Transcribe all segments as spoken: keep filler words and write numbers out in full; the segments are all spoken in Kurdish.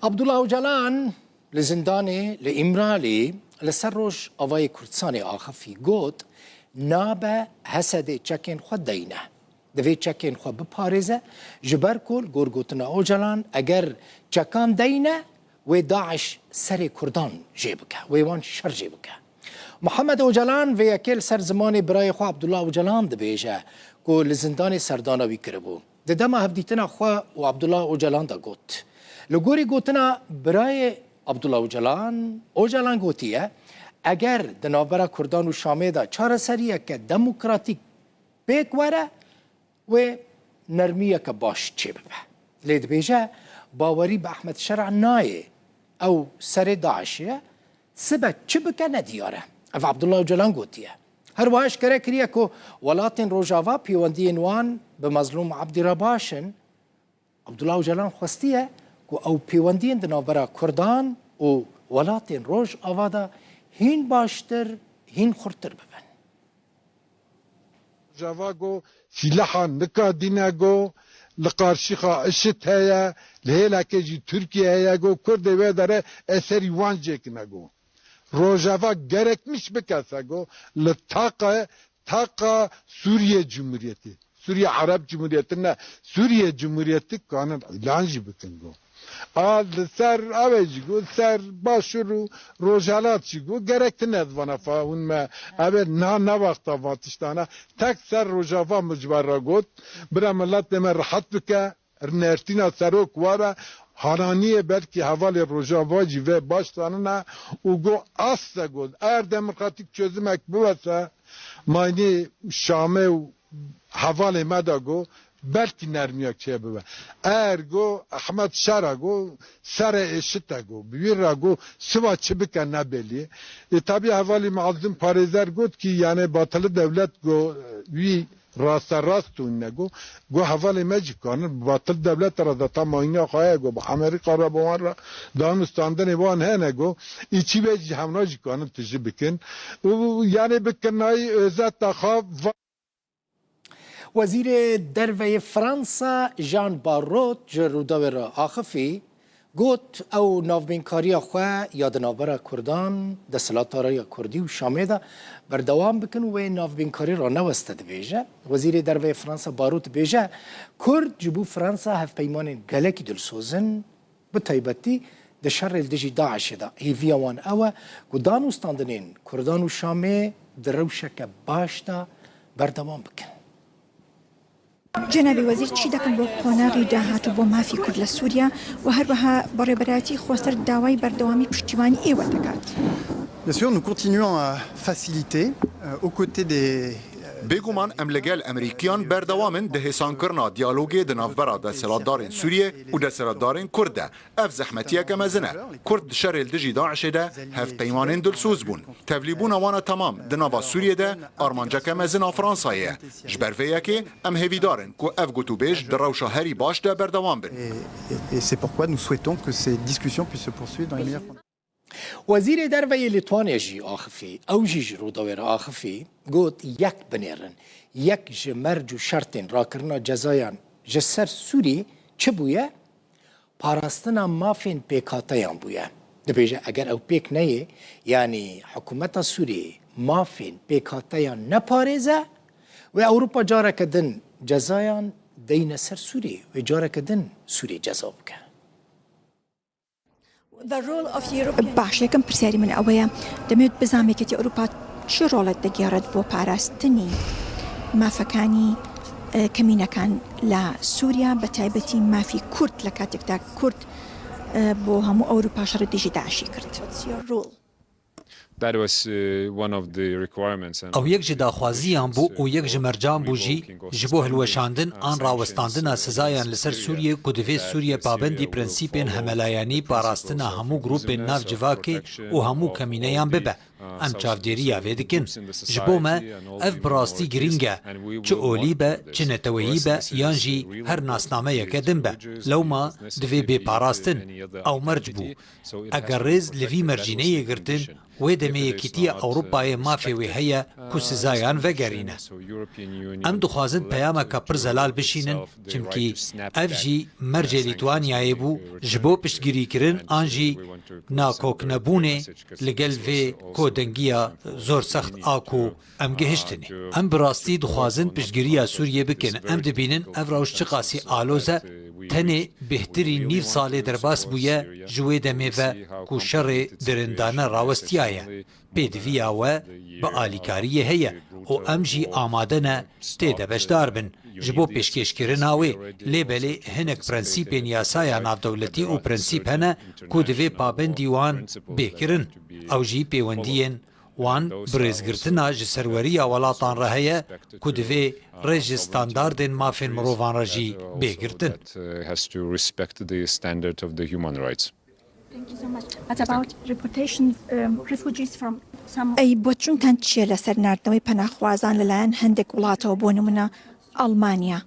Abdullah Ocalan li zindanê li Îmralî li ser Rojavayê Kurdistanê axifî, got, nabe HSDê çekên xwe deyne. Divê çekên xwe biparêze, ji ber ku li gor gotina Ocalan eger çekan deyne, wê DAIŞ serê Kurdan jê bike, wê wan şer jê bike. Muhammed Ocalan vê yekê li ser zimanê birayê xwe Abdullah Ocalan dibêje ku li zindanê serdana wî kiribû. Di dema hevdîtina xwe û Abdullah Ocalan de got. Li gorî gotina birayê Abdullah Ocalan, Ocalan gotiye, eger di navbera Kurdan û Şamê de çareseriyeke demokratîk pêk were, wê nermiyeke baş çêbibe. Lê dibêje, bawerî bi Ehmed Şera nayê. Ew serê DAIŞê ye, sibe çi bike nediyar e. Ev Abdullah Ocalan gotiye. Her wiha eşkere kiriye ku welatên Rojava pêwendiyên wan bi Mezlûm Ebdî re baş in. Abdullah Ocalan xwestiye ku ew pêwendiyên di navbera Kurdan û welatên Rojava de hîn baştir, hîn xurttir bibin. Rojava go sîlaha nikadîne go, li qarşî xwe IŞİD heye, li hêlekê jî Tirkiye heye go, Kurdê wê derê eserî wan jêkine go. Rojava gerekmiş bike se go, li taqa, taqa Sûriye Cumhuriyeti, Sûriye Arap Cumhuriyeti ne, Sûriye Cumhuriyeti kanin îlan jî bikin go. A li ser ew ê jî got, ser Başûr û Rojhelat jî got, gerek tine di vana fa hûn me. Ev ê niha ne wexta van tiştana. Tek ser Rojava min ji ber re got, bira miletê me rehet bike, nertîna serok were, hananiyê belkî hevalê Rojava jî vê baş zanine û got, aste got, eger demokratîk çözümek bibe se, maynî Şamê û hevalê me de got, belkî nermiyek çêbibe. Eger got, Ehmed Şera got, serê êşit e got, bi wî re got, siva çi bike ne belî. Ê, tabî hevalî Mazlûm Parêzer got kî, yanê batili dewlet got, wî rasterast tûn ne got. Got, hevalê me jî kanin, bi batil dewlet re de ta mayîna xwe heye got, bi Amerîka re bi wan re danûstandinê wan hene got, ê çî be jî hewna jî kanin tijî bikin. Û yanê bi kirnayî özet de xwe va. Wezîrê Derve yê Fransa Jean Barrot ji Rûdawê re axifî, got, ew navbînkariya xwe ya di navbera Kurdan, desthilatdariya Kurdî û Şamê de berdewam bikin û wê navbînkarî raneweste, dibêje. Wezîrê Derve yê Fransa Barrot dibêje, Kurd ji bo Fransa hevpeymanên gelekî dilsoz in. Bi taybetî di şerê li dijî DAIŞê de hêviya wan ew e ku danûstandinên Kurdan û Şamê di rewşeke baş de berdewam bikin. جەنابی وەزیر، چی دەکەن بۆ قۆناغی داهاتوو بۆ مافی کورد لە سووریا و هەروەها بە ڕێبەرایەتی خۆسەر داوای بەردەوامی پشتیوانی ئێوە دەکات؟ Bien sûr, nous continuons à faciliter, euh, aux côtés des, Bêguman em li gel Emerîkiyan berdewam in di hêsankirina diyalogê di navbera desthilatdarên Sûriyê û desthilatdarên Kurd de. Ev zehmetiyeke mezin e. Kurd di şerê li dijî DAIŞê de hevpeymanên dilsoz bûn. Tevlîbûna wan a temam di nava Sûriyê de armanceke mezin a Fransayê ye. Ji ber vê yekê em hêvîdar in ku ev gotûbêj di rewşa herî baş de berdewam bin. Et, et, et c'est pourquoi nous souhaitons que ces discussions puissent se poursuivre dans les meilleures conditions. Wezîrê Derve yê Lîtwanya jî axifî, ew jî ji Rûdawê re axifî, got, yek binêrin, yek ji merc û şertên rakirina cezayan ji ser Sûrî çi bûye? Parastina mafên pêkhateyan bûye. Dibêje, eger ew pêk neyê, yanî hikûmeta Sûriyê mafên pêkhateyan neparêze, wê Ewropa careke din cezayan deyne ser Sûriyê, wê careke din Sûriyê ceza bike. باش، یەکەم پرسیاری من ئەوەیە، دەمەوێت بزانم یەکێتی ئەوروپا چ ڕۆڵێک دەگێڕێت بۆ پاراستنی مافەکانی، ئە، کەمینەکان لە سووریا، بە تایبەتی مافی کورد، لە کاتێکدا کورد، ئە، بۆ هەموو ئەوروپا شەڕی دژی داعشی کرد. That was, uh, one of the requirements and ئەو یەک ji daxwaziyan bû û yek ji mercan bû jî ji bo hilweşandin an rawestandina sizayan li ser Sûriyê ku divê Sûriye pabendî prensîpên hemelayanî, parastina hemû grûpên nav civakê û hemû kemîneyan bibe. Em çavdêriya vê dikin. Ji bo me ev bi rastî girîng e. Çi olî be, çi neteweyî be yan jî her nasnameyeke din be. Lewma divê bê parastin. Ew merc bû. Eger rêz li vî mercî neyê girtin, wê demê Yekîtiya Ewropayê mafê wê heye ku sizayan vegerîne. Em dixwazin peyameke pir zelal bişînin, çimkî ev jî mercê Lîtwanyayê bû ji bo piştgirîkirin an jî nakoknebûnê li gel vê kodengiya zor sext a ku em gihiştinê. Em bi rastî dixwazin piştgiriya Sûriyê bikin. Em dibînin ev rewş çiqasî aloz e. Tenê bêhtirî nîv salê derbas bûye ji wê demê ve ku şerê dirindane rawestiyaye. Pêdiviya we bi alîkariyê heye û em jî amade ne tê de beşdar bin. Ji bo pêşkêşkirina wê, lê belê hinek prensîpên yasaya navdewletî û prensîp hene ku divê pabendî wan bê kirin. Ew jî pêwendiyên wan bi rêzgirtina ji serweriya welatan re heye ku divê rê ji standardên mafên mirovan re jî bê girtin. That, uh, has to respect the standard of the human rights. Thank you so much. What about reportation, um, refugees from some ئەی بۆچوونتان چییە لەسەر ناردنەوەی پەناخوازان لەلایەن هەندێک وڵاتەوە، بۆ نمونە ئەڵمانیا؟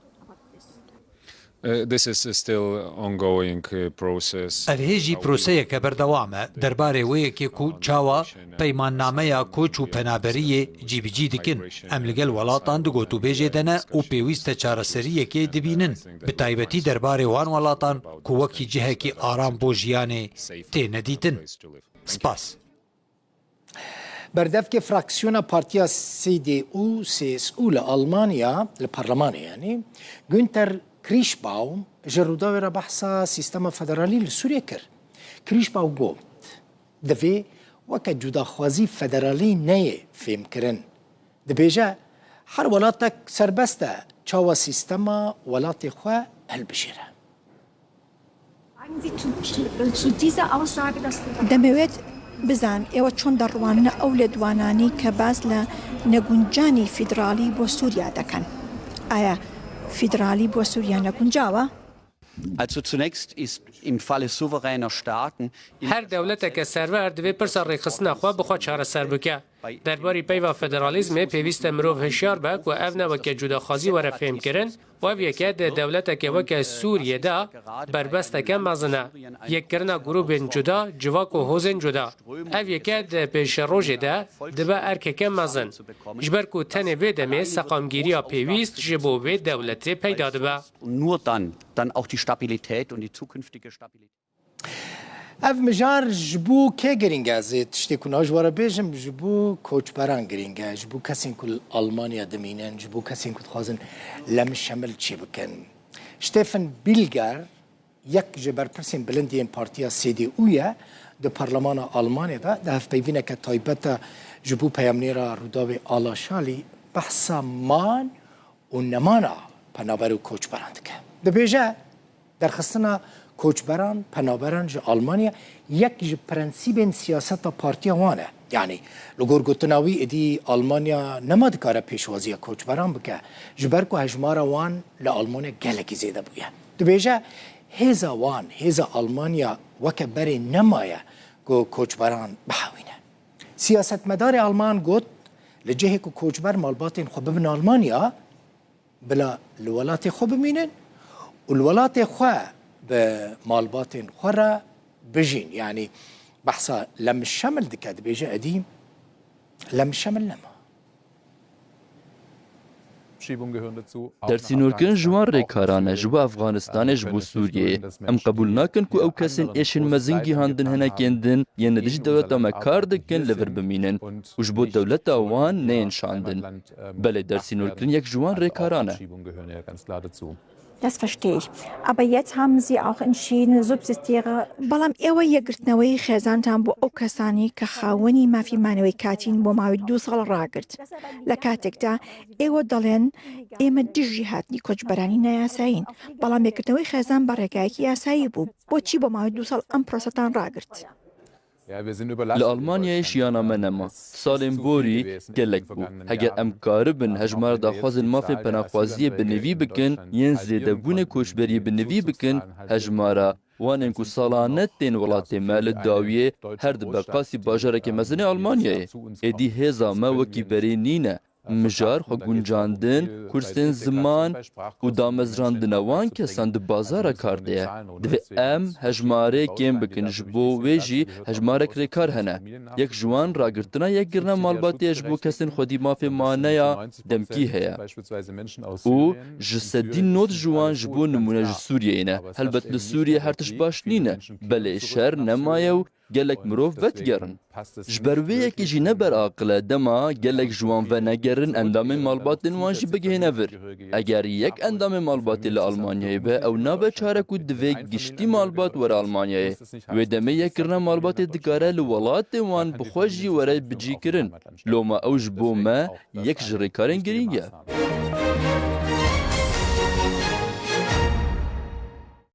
Uh, this is still ongoing uh, process. Ev hê jî proseyeke berdewam e derbarê wê yekê ku çawa peymannameya koç û penaberiyê cîbicî dikin. Em li gel welatan di gotûbêjê de ne û pêwîst e çareseriyekê dibînin, bi taybetî derbarê wan welatan ku wekî cihekî aram bo jiyanê têne dîtin. Spas. Berdevkê fraksiyona Partiya C D U, C S U li Almanya, li Parlemanê yanî, Günter Kirschbaum ji Rûdawê re behsa sîstema federalî li Sûriyê kir. Kirschbaum got, divê weke cudaxwazî federalî neyê fêmkirin. Dibêje, her welatek serbest e çawa sîstema welatê xwe hilbijêre. Sagen Sie zu, zu, zu dieser Aussage, dass دەمەوێت بزان ئێوە چۆن دەڕواننە ئەو لێدوانانەی کە باس لە نەگونجانی فیدراڵی بۆ سووریا دەکەن؟ ئایا فیدراڵی بۆ سووریا نەگونجاوە؟ Also zunächst ist im Falle souveräner Staaten Her dewleteke serwer divê pirsa rêxistina xwe bi xwe çareser bike. Derbarî peyva federalîzmê pêwîst e mirov hişyar be ku ev ne weke cudaxwazî were fêmkirin û ev yeke di dewleteke weke Sûriyê de berbesteke mezin e. Yekkirina grûbên cuda, civak û hozên cuda. Ev yeke di pêşerojê de dibe erkeke mezin. Ji ber ku tenê vê demê seqamgîriya pêwîst ji bo vê dewletê peyda dibe. Und nur dann, dann auch die Stabilität und die zukünftige Stabilität. Ev mijar ji bo kê girîng e? Ez ê tiştê ku niha ji we re bêjim, ji bo koçberan girîng e, ji bo kesên ku li Almanya dimînin, ji bo kesên ku dixwazin lemişemil çêbikin. Stefan Bilger, yek ji berpirsên bilind yên Partiya C D U ye di Parlemana Almanyê de, di hevpeyvîneke taybet de ji bo peyamnêra Rûdawê Ala Şalî behsa man û nemana penaber û koçberan dike. Dibêje, derxistina koçberan, penaberan ji Almanya yek ji prensîbên siyaseta partiya wan e. Yanî, li gor gotina wî, êdî Almanya nema dikare pêşwaziya koçberan bike, ji ber ku hejmara wan li Almanya gelekî zêde bûye. Dibêje, hêza wan, hêza Almanya weke berê nemaye ku koçberan bihewîne. Siyasetmedarê Alman got, li cihê ku koçber malbatên xwe bibin Almanya, bila li welatê xwe bimînin û li welatê xwe bi malbatên xwe re bijîn. Yanî behsa lemişemil dike, dibêje, êdî lemişemil nema. Dersînorkirin ji wan rêkaran e, ji bo Efxanistanê, ji bo Sûriyeyê. Em qebûl nakin ku ew kesên êşên mezin gihandin hinekên din yên li dijî dewleta me kar dikin, li vir bimînin û ji bo dewleta wan neyên şandin. Belê, dersînorkirin yek ji wan rêkaran e. Das verstehe ich. Aber jetzt haben Sie auch entschieden, subsidiäre بەڵام ئێوە یەکگرتنەوەی خێزانتان بۆ ئەو کەسانەی کە خاوەنی مافی مانەوەی کاتین بۆ ماوەی دوو ساڵ ڕاگرت. لە کاتێکدا ئێوە دەڵێن ئێمە دژی هاتنی کۆچبەرانی نایاسایین، بەڵام یەکگرتنەوەی خێزان بە ڕێگایەکی یاسایی بوو. بۆچی بۆ ماوەی دوو ساڵ ئەم پرۆسەتان ڕاگرت؟ Li Almanyayê jiyana me nema. Salên borî gelek bû. Heger em karibin hejmara daxwazên mafê penaxwaziyê bi nivî bikin, yên zêdebûnê koçberiyê bi nivî bikin, hejmara wanên ku salane tên welatê me li dawiyê her dibe qasî bajarekê mezinê Almanyayê. Êdî hêza me wekî berê nîne. Mijar xwe guncandin, kursên ziman û damezrandina wan kesan di bazara kar de ye. Divê em hejmarê kêm bikin, ji bo wê jî hejmarek rêkar hene. Yek ji wan ragirtina yekgirina malbatê ye ji bo kesên xwedî mafê maneya demkî heye. Û ji sedî nod ji wan ji bo nimûne ji Sûriyeyê ne. Helbet li Sûriyê her tişt baş nîne. Belê şer nemaye û gelek mirov vedigerin. Ji ber wê yekê jî ne ber aqil e, dema gelek ji wan venegerin, endamên malbatên wan jî bigihêne vir. Eger yek endamê malbatê li Almanyayê be, ew nabe çare ku divê giştî malbat were Almanyayê. Wê demê yekkirina malbatê dikare li welatê wan bi xwe jî were bicîkirin. Loma ew ji bo me yek ji rêkarên girîng e.